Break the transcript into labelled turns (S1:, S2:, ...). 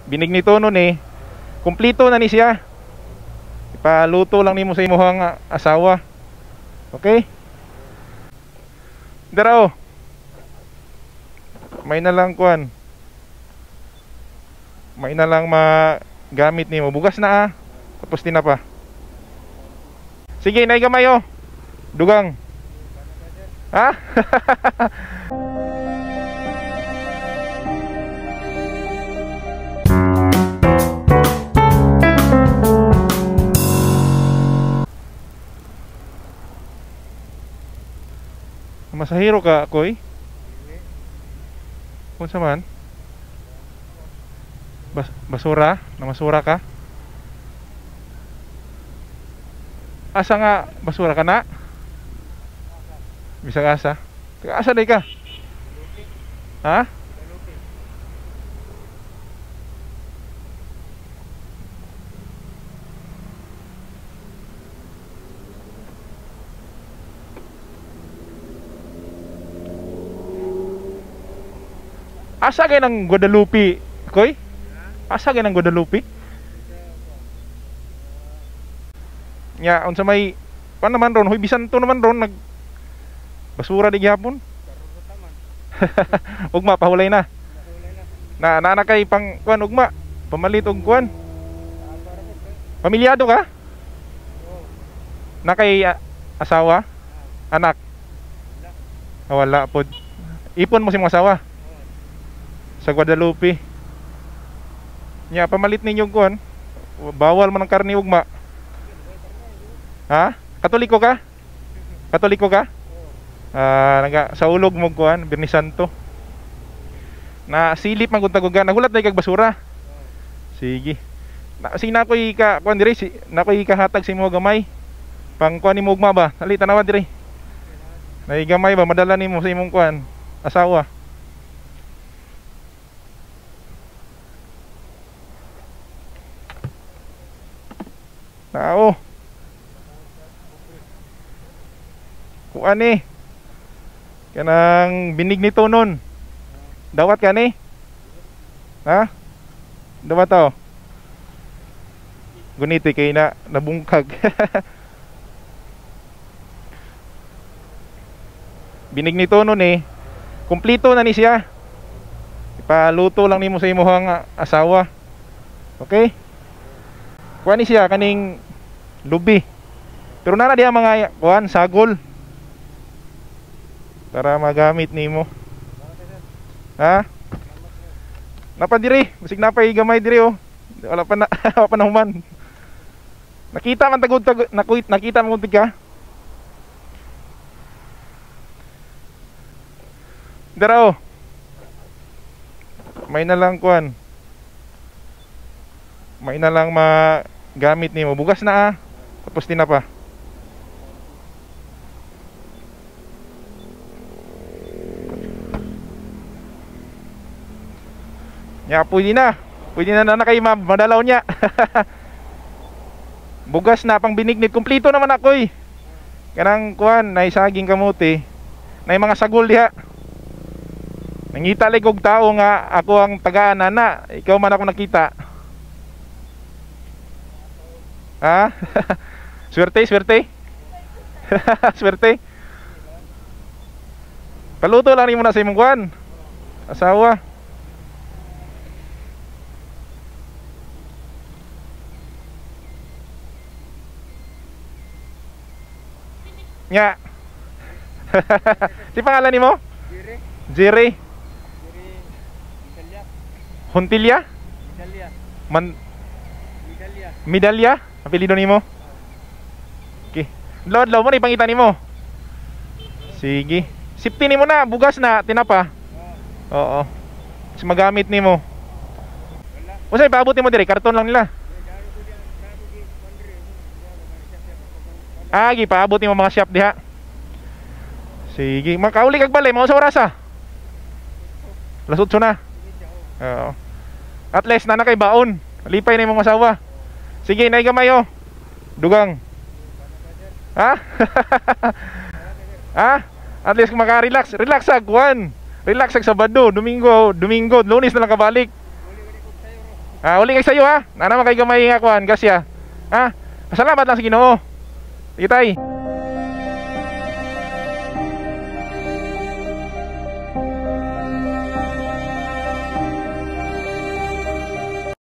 S1: Binig ni Tono ni. Kumplito na ni siya. Ipaluto lang nimo sa imong asawa. Okay? Dara oh. May na lang kuan. May na lang magamit nimo. Bugas na ah. Tapos tinapa. Sige, nay gamay oh. Dugang. Ha? Masahiro ka, Koy? Unsa man? Basura? Namasura ka? Asa nga basura ka na? Bisag asa? Taga asa day ka? Ha? Asa kay ng Guadalupe, Koy? Asa kay ng Guadalupe? Nya, unsa may pa naman ron, huy bisan to naman ron nag basura di gihapon. Ugma pahulay na. Na na kay pang kuan ugma, pamalit og kuan. Pamilyado ka? Na kay asawa? Anak? Wala pod. Ipon mo si imong asawa? Sa Guadalupe. Nya pamalit ninyo kuan. Bawal man ang karne ugma. Ha? Katoliko ka? Katoliko ka? Naga sa ulog mo kuan, Biyernes Santo. Na silip man gud tagugan, nagulat na kag basura. Sige. Na sige na koy ka kuan dire, si na koy kahatag sa imo gamay. Pang kuan nimo ugma ba? Dali tanawa dire. Nay gamay ba madala nimo sa imong kuan, asawa. Tao. Kuan eh. Kanang binig ni Tonon. Dawat ka ni? Ha? Dawat to. Guniti kay na nabungkag. Binig ni Tonon eh. Kumplito na ni siya. Ipaluto lang nimo sa imong asawa. Okay? Kuan ni siya kaning lubi. Pero nara diha mga kuan sagol. Para magamit nimo. Ha? Napa diri, bisig napay gamay diri oh. Wala pa na, wala pa na human. Nakita man tagud tag nakita man gud ka. Dara oh. May na lang kuan. May na lang magamit nimo. Bugas na ah. Tapos tinapa. Ya, pwede na. Pwede na na kay ma'am, madalaw niya. Bugas na pang binignit, kumpleto naman ako eh. Kanang kuan, nay saging kamote. Nay mga sagol diha. Nangita lig og tao nga ako ang tagaan ana, ikaw man ako nakita. Ha? Swerte, swerte. Swerte. Paluto lang nimo na sa imong kuan. Asawa. Nya. Si pangalan nimo?
S2: Jerry.
S1: Jerry.
S2: Jerry Medalya.
S1: Huntilya?
S2: Medalya.
S1: Man
S2: Medalya.
S1: Medalya? Apelyido nimo? Okay. Adlaw-adlaw mo na ipangita nimo. Sige. Safety nimo na, bugas na, tinapa. Oo. Mas magamit nimo. Unsay paabot nimo dire? Karton lang nila. Ah, gipaabot nimo mga shop diha. Sige, makauli kag balay, mga sa oras ah. Alas 8 na. Oo. At least na kay baon. Lipay na imong asawa. Sige, nay gamay oh. Dugang. Ha? Ha? At least maka-relax, relax ag kuan. Relax ag Sabado, Domingo, Domingo, Lunes na lang kabalik. Ah, uli kay sayo ha. Naa naman kay gamay nga kuan, grasya. Ha? Pasalamat lang sa Ginoo. Sige, tay.